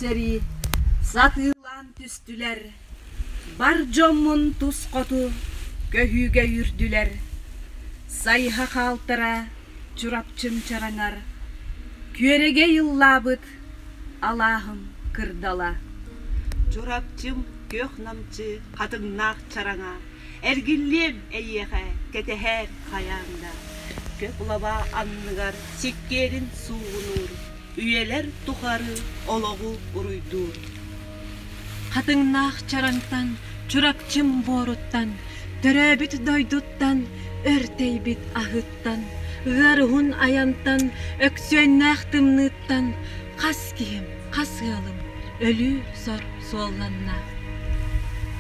сэрии сатыылаан түстүлэр, бар дьоммун тус хоту көһүүгэ үүрдүлэр. Сайыһа хаалтара Чурапчым чараҥар, күөрэгэй ыллаабыт алааһым кырдала. Чурапчым күөх намчы хатыҥнаах чараҥа, Эргиллиэм эйиэхэ, кэтэһээр хайаан да. Көп лабаа анныгар сиккиэрин суугунуур, Үйэлэр тухары олоҕу уруйдуур. Хатыҥнаах чараҥтан, Чурапчым буоруттан, Төрөөбүт дойдуттан, өр тэйбит аһыттан, Ыар уһун айантан, Өксүөннээх тымныыттан Хас киһим, хас ыалым өлүү сор суолланна.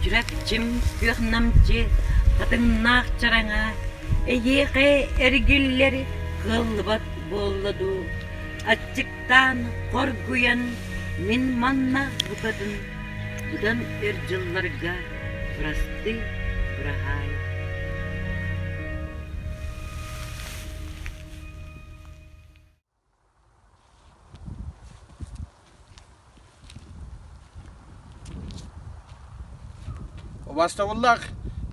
Чурапчым күөх намчы, хатыҥнаах чараҥа, Эйиэхэ эргиллэр кыаллыбат буолла дуу, Аччыктаан, хоргуйан мин манна букатын быдан өр дьылларга бырастыы быраһаай. Убаастабыллаах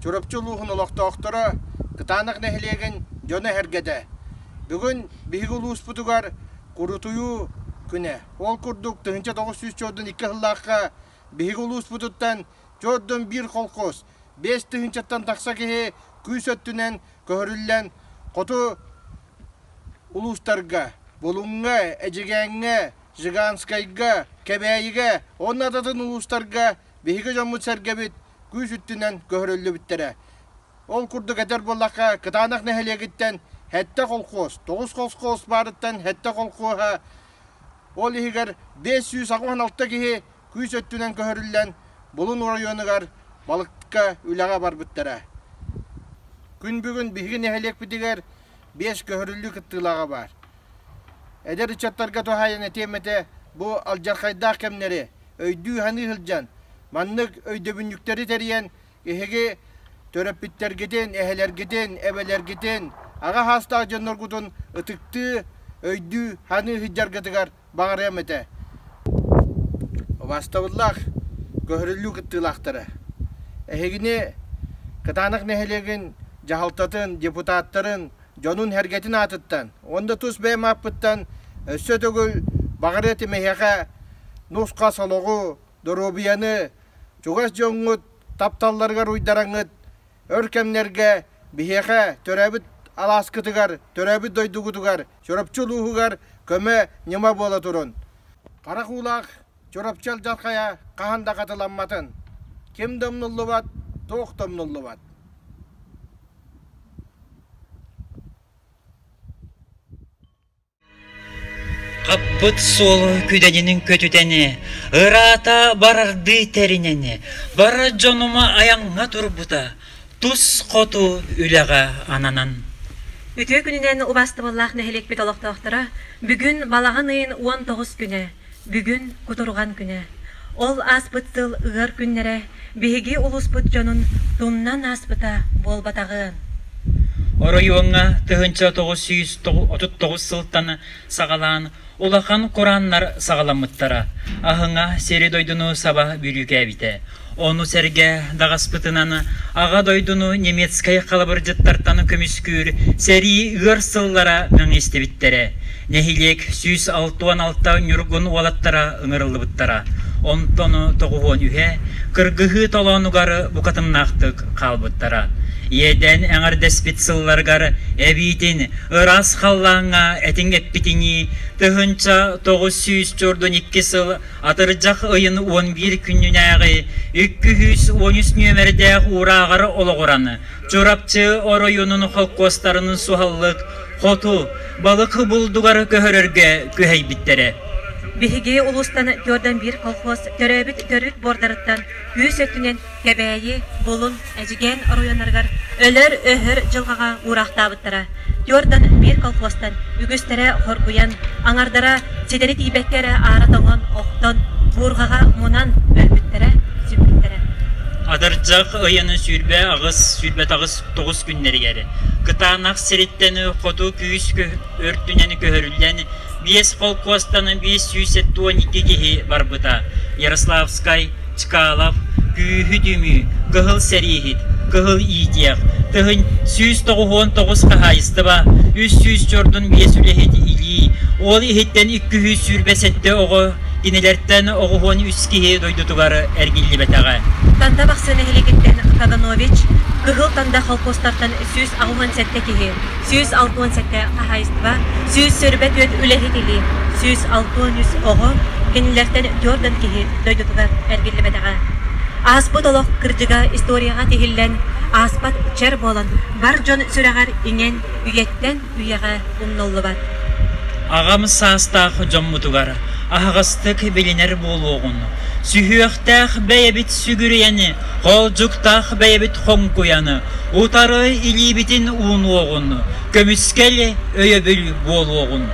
Чурапчы улууһун олохтоохторо, Кытаанах нэһилиэгин дьоно-сэргэтэ! Бүгүн биһиги улууспутугар Курутуйуу күнэ. Ол курдук 1902 сыллаахха биһиги улууспутуттан чордон биир колхоз 5 тыһыынчаттан тахса киһи күүс өттүнэн көһөрүллэн хоту улуустарга Булуҥҥа, Эдьигээҥҥэ, Жиганскайга, Кэбээйигэ уонна атын улуустарга биһиги дьоммут-сэргэбит күүс өттүнэн көһөрүллүбүттэрэ. Ол курдук этэр буоллахха, Кытаанах нэһилиэгиттэн сэттэ колхоз, тоҕус колхоз баарыттан сэттэ колхоһа, ол иһигэр 586 киһи күүс өттүнэн көһөрүллэн Булун оройуонугар балыкка үлэҕэ барбыттара. Күн бүгүн биһиги нэһилиэкпитигэр биэс көһөрүллүү кыттыылааҕа баар. Эдэр ыччаттарга туһаайан этиэм этэ, бу алдьархайдаах кэмнэри өйдүү-саныы сылдьан, маннык өйдөбүнньүктэри тэрийэн эһиги төрөппүттэргитин, эһэлэргитин, эбэлэргитин, аҕа саастаах дьонноргутун ытыктыы, өйдүү, саныы сылдьаргытыгар баҕарыам этэ. Убаастабыллаах көһөрүллүү кыттыылаахтара! Эһигини Кытаанах нэһилиэгин дьаһалтатын, депутаттарын, дьонун-сэргэтин аатыттан уонна тус бэйэм ааппыттан өссө төгүл баҕарыа этим эһиэхэ нус-хас олоҕу, доруобуйаны, чугас дьоҥҥут тапталларыгар уйдараҥҥыт өр кэмнэргэ биһиэхэ төрөөбүт алааскытыгар, төрөөбүт дойдугутугар, Чурапчы улууһугар көмө ньыма буола турун. Харах уулаах Чурапчы алдьархайа хаһан да хатыламматын. Ким да умнуллубат, туох да умнуллубат. Хаппыт суолу күдэнинин көтүтэн, ыраата барардыы тэринэн, бара дьонума айаҥҥа турбута, тус хоту үлэҕэ ананан. Үтүө күнүнэн убаастабыллаах нэһилиэкпит олохтоохторо, бүгүн балаҕан ыйын 19 күнэ, бүгүн кутурҕан күнэ. Ол ааспыт сыл ыар күннэрэ биһиги улууспут дьонун тумнан ааспыта буолбатаҕын. Оройуоҥҥа 1939 сылтан саҕалаан улахан курааннар саҕаламмыттара. Аһыҥа сири-дойдуну саба бүрүүкээбитэ. Ону сэргэ даҕаспытынан Аҕа дойдуну немецкэй халабырдьыттартан көмүскүүр сэрии ыар сыллара мэҥиэстибиттэрэ. Нэһилиэк 166 ньургун уолаттара ыҥырыллыбыттара. Онтон тоҕуһуон үһэ кыргыһыы толоонугар букатыннаахтык хаалбыттара. Иэдээн эҥэрдэспит сылларыгар эбиитин ыраас халлааҥҥа этиҥ эппитинии 1992 сыл атырдьах ыйын 11 күнүнээҕи 213 нүөмэрдээх уурааҕар олоҕуран Чурапчы оройуонун холкуостарын суһаллык хоту балык булдугар көһөрөргө күһэйбиттэрэ. Биһиги улуустан түөртэн биир колхоз төрөөбүт төрүт буордарыттан күүс өттүнэн Кэбээйи, Булун, Эдьигээн оройуоннарыгар өлөр-өһөр дьылҕаҕа уураахтаабыттара. Түөртэн биир колхозтан үгүстэрэ хоргуйан, аҥардара ситэри тиийбэккэ эрэ аара тоҥон, охтон, буурҕаҕа мунан өлбүттэрэ, сүппүттэрэ. Атырдьах ыйын 28, 28 тоҕус күннэригэр Кытаанах сириттэн хоту күүс өртүнэн көһөрүллэн. Биэс холкуостан 572 киһи барбыта. Ярославскай, Чкалов, Күүһү түмүү, Кыһыл сэрииһит, Кыһыл иитиэх, тыһын 199 хаһаайыстыба, 345 үлэһит илии, ол иһиттэн 227 оҕо кинилэртэн оҕуһуон үс киһи дойдутугар эргиллибэтэҕэ. Танда Бахсы нэһилиэгиттэн Каганович, Кыһыл Танда холкуостартан 187 киһи, 167 хаһаайыстыба, 124 үлэһит илии, 163 оҕо, кинилэртэн түөрт киһи дойдутугар эргиллибэтэҕэ. Ааспыт олох кырдьыга историяҕа тиһиллэн, ааспат чэр буолан, бар дьон сүрэҕэр иҥэн, үйэттэн үйэҕэ умнуллубат. Аҕам саастаах дьоммутугар аһаҕастык билинэр буолуоҕун, сүһүөхтээх бэйэбит сүгүрүйэни, хоолдьуктаах бэйэбит хоҥкуйаны, утары илиибитин уунуоҕун, көмүскэл өйөбүл буолуоҕун.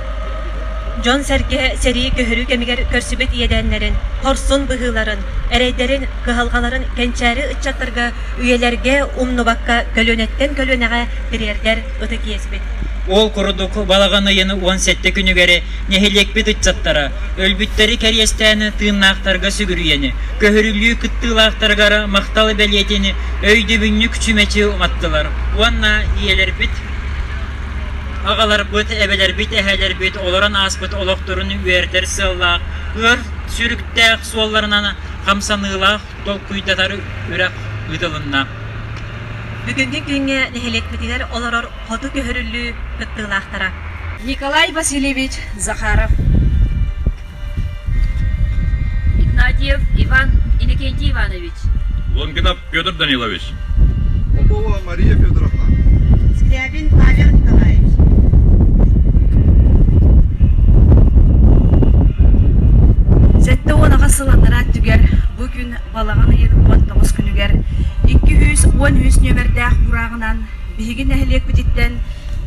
Дьон-сэргэ сэрии көһөрүү кэмигэр көрсүбүт иэдээннэрин, хорсун быһыыларын, эрэйдэрин, кыһалҕаларын кэнчээри ыччаттарга үйэлэргэ умнубакка көлүөнэттэн көлүөнэҕэ тириэрдэр ытык иэспит. Ол курдук балаҕан ыйын 17 күнүгэр нэһилиэкпит ыччаттара өлбүттэри кэриэстээн тыыннаахтарга сүгүрүйэни, көһөрүллүү кыттыылаахтарыгар махтал бэлиэтин өйдөбүнньүк чүмэчи уматтылар уонна ийэлэрбит, аҕаларбыт, эбэлэрбит, эһээлэрбит олорон ааспыт олохторун үөрэтэр сыаллаах ыар сүрүктээх суолларынан хамсаныылаах толкуйдатар үрэх ыытылынна. Бүгүҥҥү күҥҥэ нэһилиэкпитигэр олорор хоту көһөрүллүү кыттыылаахтара. Николай Васильевич Захаров. Игнатьев Иван Иннокентий Иванович. Лонгинов Петр Данилович. Попова Мария Федоровна. Скрябин Павел Николаевич. 78 сыл анараа өттүгэр бу күн балаҕан ыйын 19 күнүгэр 213 нүөмэрдээх уурааҕынан биһиги нэһилиэкпититтэн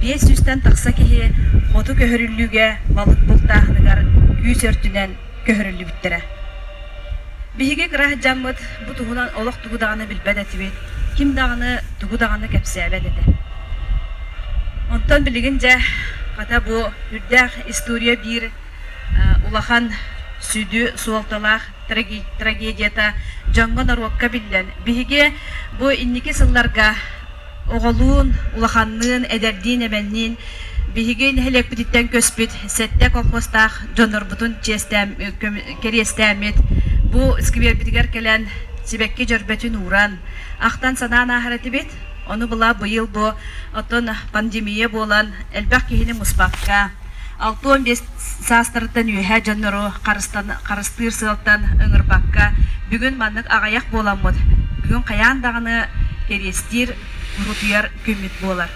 500-тэн тахса киһи хоту көһөрүллүүгэ балык бултааһыныгар күүс өртүнэн көһөрүллүбүттэрэ. Биһиги кыра дьаммыт бу туһунан олох тугу даҕаны билбэт этибит, ким даҕаны тугу даҕаны кэпсээбэт этэ. Онтон билигин дьэ, хата бу үрдээх история биир улахан сүдү суолталаах трагедията дьоҥҥо-норуокка биллэн, биһиги бу инники сылларга оҕолуун, улаханныын, эдэрдиин-эмэнниин биһиги нэһилиэкпититтэн көспүт сэттэ колхозтаах дьоннорбутун кэриэстээммит бу сквербитигэр кэлэн сибэкки дьөрбөтүн ууран, ахтан-санаан ааһар этибит. Ону была быйыл бу оттон пандемия буолан элбэх киһини муспакка, 65 саастарыттан үөһээ дьоннору харыстыыр сыалтан ыҥырбакка, бүгүн маннык аҕыйах буоламмыт, бүгүн хайаан даҕаны кэриэстиир, урутуйар күммүт буолар.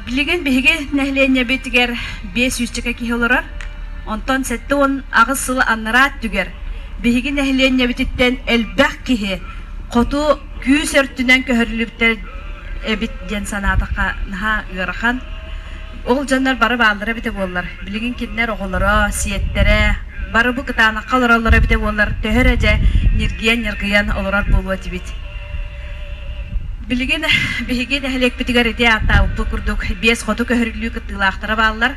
Билигин биһиги нэһилиэнньэбитигэр 500 киһи олорор. Онтон 78 сыл анараа өттүгэр биһиги нэһилиэнньэбититтэн элбэх киһи хоту күүс өртүнэн көһөрүлүбүттэр эбит диэн санаатахха наһаа ыарахан. Ол дьоннор бары бааллара эбитэ буоллар, билигин кинилэр оҕолоро, сиэттэрэ, бары бу кытаанахха олороллоро эбитэ буоллар, төһө эрэ дьэ ньиргийэн-ньыргыйан олорор буолуо этибит. Билигин биһиги нэһилиэкпитигэр ити ааттаабыппыт курдук биэс хоту көһөрүллүү кыттыылаахтара бааллар.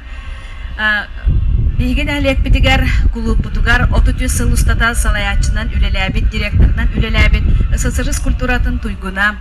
Биһиги нэһилиэкпитигэр, кулууппутугар 33 сыл устата салайааччынан үлэлээбит, директорынан үлэлээбит СССР культуратын туйгуна,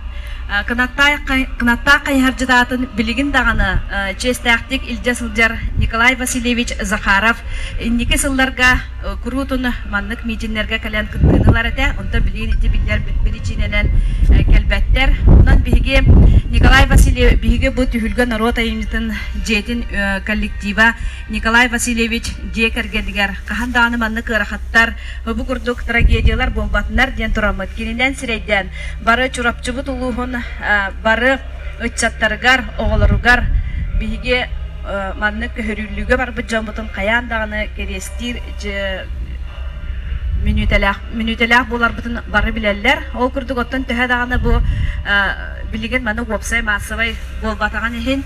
Кынаттаах хайыһардьыт аатын билигин даҕаны чиэстээхтик илдьэ сылдьар Николай Васильевич Захаров инники сылларга куруутун маннык миитиннэргэ кэлэн кыттыыны ылар этэ. Онтон билигин ити биллэр биричиинэнэн кэлбэттэр. Онон биһиги Николай Васильевич биһиги бу түһүлгэ норуот айымньытын дьиэтин коллектива Николай Васильевич дьиэ кэргэнигэр хаһан даҕаны маннык ыарахаттар, бу курдук трагедиялар буолбатыннар диэн тураммыт кининэн сирэйдээн бары Чурапчыбыт улууһун бары ыччаттарыгар, оҕолоругар биһиги маннык көһөрүллүүгэ барбыт дьоммутун хайаан даҕаны кэриэстиир мүнүүтэлээх мүнүүтэлээх буоларбытын бары билэллэр. Ол курдук оттон төһө даҕаны бу билигин маннык уопсай маассабай буолбатаҕын иһин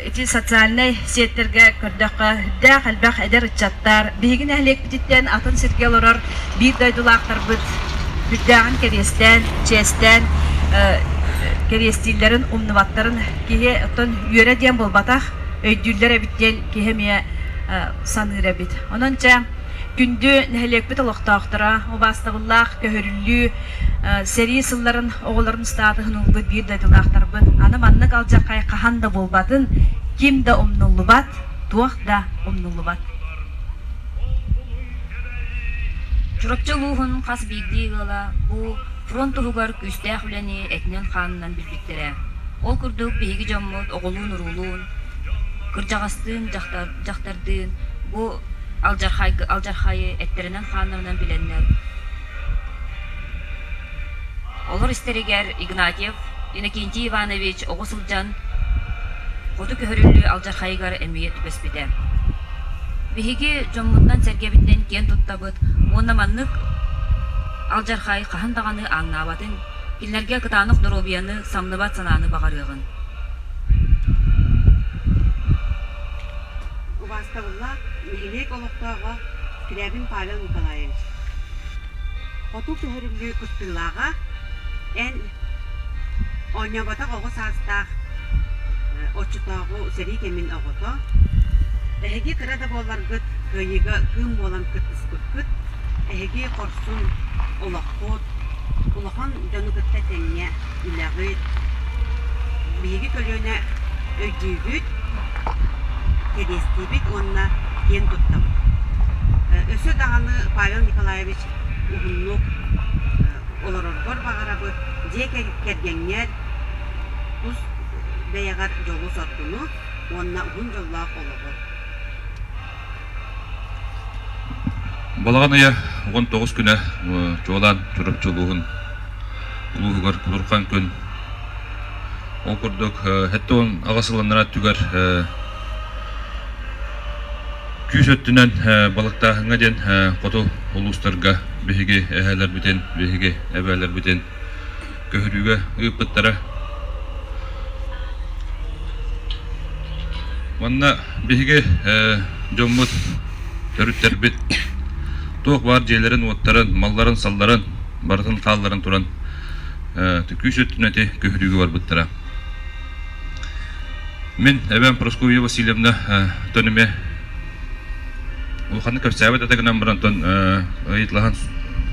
ити социальнай сиэттэргэ көрдөххө үрдээх элбэх эдэр ыччаттар биһиги нэһилиэкпититтэн атын сиргэ олорор биир дойдулаахтарбыт үрдээҕин кэриэстээн, чиэстээн кэриэстииллэрин умнубаттарын киһи оттон үөрэ диэн буолбатах. өйдүүллэр эбит диэн киһи эмиэ саныыр эбит. Онон чэ, күндү нэһилиэкпит олохтоохторо, убаастабыллаах көһөрүллүү сэрии сылларын оҕолорун статуһун ылбыт биир дойдулаахтарбыт, аны маннык алдьархай хаһан да буолбатын, ким да умнуллубат, туох да умнуллубат. Чурапчы улууһун хас биирдии ыала бу фронт туһугар күүстээх үлэни этинэн-хаанынан билбиттэрэ. Ол курдук биһиги дьоммут оҕолуун-уруулуун, кырдьаҕастыын, дьахтардыын бу алдьархайы эттэринэн-хааннарынан билэннэр, олор истэригэр Игнатьев Иннокентий Иванович оҕо сылдьан хоту көһөрүллүү алдьархайыгар эмиэ түбэспитэ. Биһиги дьоммутунан-сэргэбитинэн киэн туттабыт уонна маннык алдьархай хаһан даҕаны ааҥнаабатын, кинилэргэ кытаанах доруобуйаны, самныбат санааны баҕарыаҕын. Убаастабыллаах нэһилиэк олохтооҕо Скрябин Павел Николаевич, хоту көһөрүллүү кыттыылааҕа, эн оонньооботох оҕо саастаах оччотооҕу сэрии кэмин оҕото, эһиги кыра да буолларгыт кыайыыга кыым буолан кыттыспыккыт, эһиги хорсун олоххут, улахан дьону кытта тэҥҥэ үлэҕит, биһиги көлүөнэ өйдүүбүт, кэриэстиибит уонна киэн туттабыт. Өссө даҕаны Павел Николаевич уһуннук олороргор баҕарабыт, дьиэ кэргэҥҥэр тус бэйэҕэр дьолу-соргуну уонна уһун дьоллоох олоҕу. Балаҕан ыйа 19 күнэ чуолаан Чурапчы улууһун улууһугар кутурхан күн. Ол курдук 78 сылланнара өттүгэр күүс өттүнэн балыктааһыҥҥа диэн хоту улуустарга биһиги эһээлэрбитин, биһиги эбээлэрбитин көһөрүүгэ ыыппыттара. Манна биһиги дьоммут, төрүттэрбит туох баар дьиэлэрин-уоттарын, малларын-салларын барытын хаалларан туран күүс өттүнэн ити көһөрүүгэ барбыттара. Мин эбэм Прасковья Васильевна тон эмиэ улаханнык кэпсээбэт этэ гынан баран тон ыйыталаһан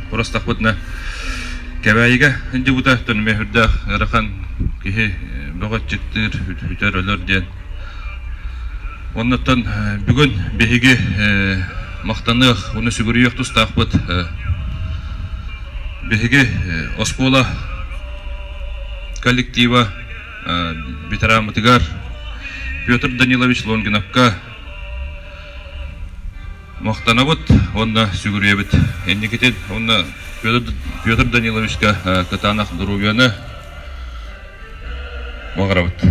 курастахпытына Кэбээйигэ сылдьыбыта тон эмиэ сүрдээх ыарахан киһи бөҕө аччыктыыр, үтэр өлөр диэн. Оннуттан бүгүн биһиги махтаныах, уну сүгүрүйүөх тустаахпыт. Биһиги оскуола коллектива ветераммытыгар Петр Данилович Лонгиновка махтанабыт уонна сүгүрүйэбит. Инникитин уонна Петр, Петр Даниловичка кытаанах доруобуйаны баҕарабыт.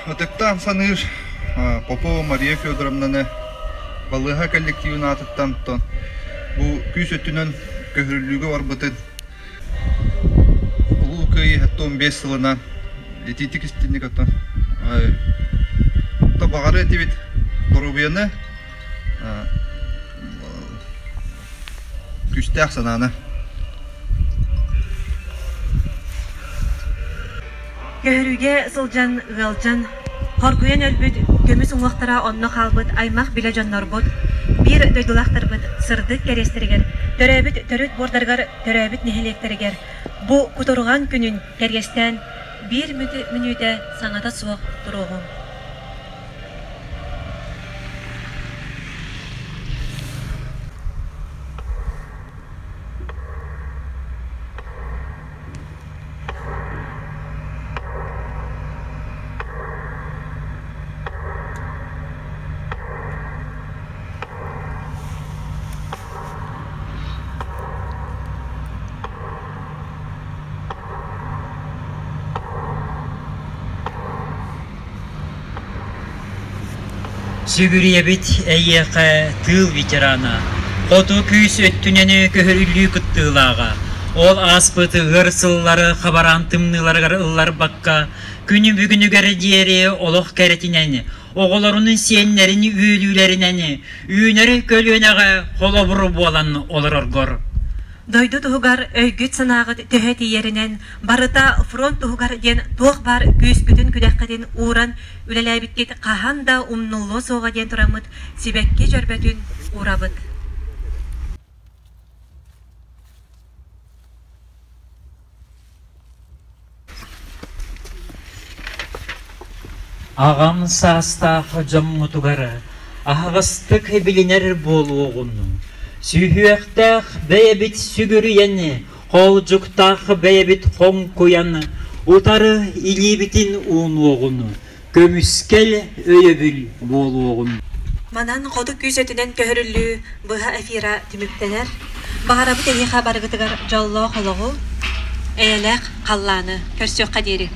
Ытыктаан саныыр Попова Мария Федоровнаны балыыһа коллективын аатыттан бу күүс өттүнэн көһөрүллүүгэ барбытын Улуу Кыайыы 75 сылынан итиитик истинник оттон баҕары этибит доруобуйаны күүстээх санааны. Көһөрүүгэ сылдьан ыалдьан, хоргуйан өлбүт көмүс уҥуохтара онно хаалбыт аймах-билэ дьоннорбут, биир дойдулаахтарбыт сырдык кэриэстэригэр, төрөөбүт төрүт буордарыгар, төрөөбүт нэһилиэктэригэр бу кутурҕан күнүн кэриэстээн биир мүнүүтэ саҥата суох туруоҕуҥ. Сүгүрүйэбит эйиэхэ тыыл ветерана, хоту күүс өттүнэн көһөрүллүү кыттыылааҕа. Ол ааспыт ыар сыллары хабараан тымныыларыгар ылларбакка, күнү бүгүнүгэр диэри олох кэрэтинэн, оҕолорун сиэннэрин үөрүүлэринэн үүнэр көлүөнэҕэ холобур буолан олороргор. Дойду туһугар өйгүт-санааҕыт төһө тиийэринэн, барыта фронт туһугар диэн туох баар күүскүтүн-күдэххитин ууран үлэлээбиккит хаһан да умнуллуо суоҕа диэн тураммыт сибэкки дьөрбөтүн уурабыт. Аҕам саастаах дьоммутугар аһаҕастык билинэр буолуоҕун, сүһүөхтээх бэйэбит сүгүрүйэн, хоолдьуктаах бэйэбит хоҥкуйан, утары илиибитин уунуоҕун, көмүскэл өйөбүл буолуоҕун. Манан хоту күүс өттүнэн көһөрүллүү быһа эфира түмүктэнэр. Баҕарабыт эһиэхэ барыгытыгар дьоллоох олоҕу, эйэлээх халлааны көрсүөххэ диэри.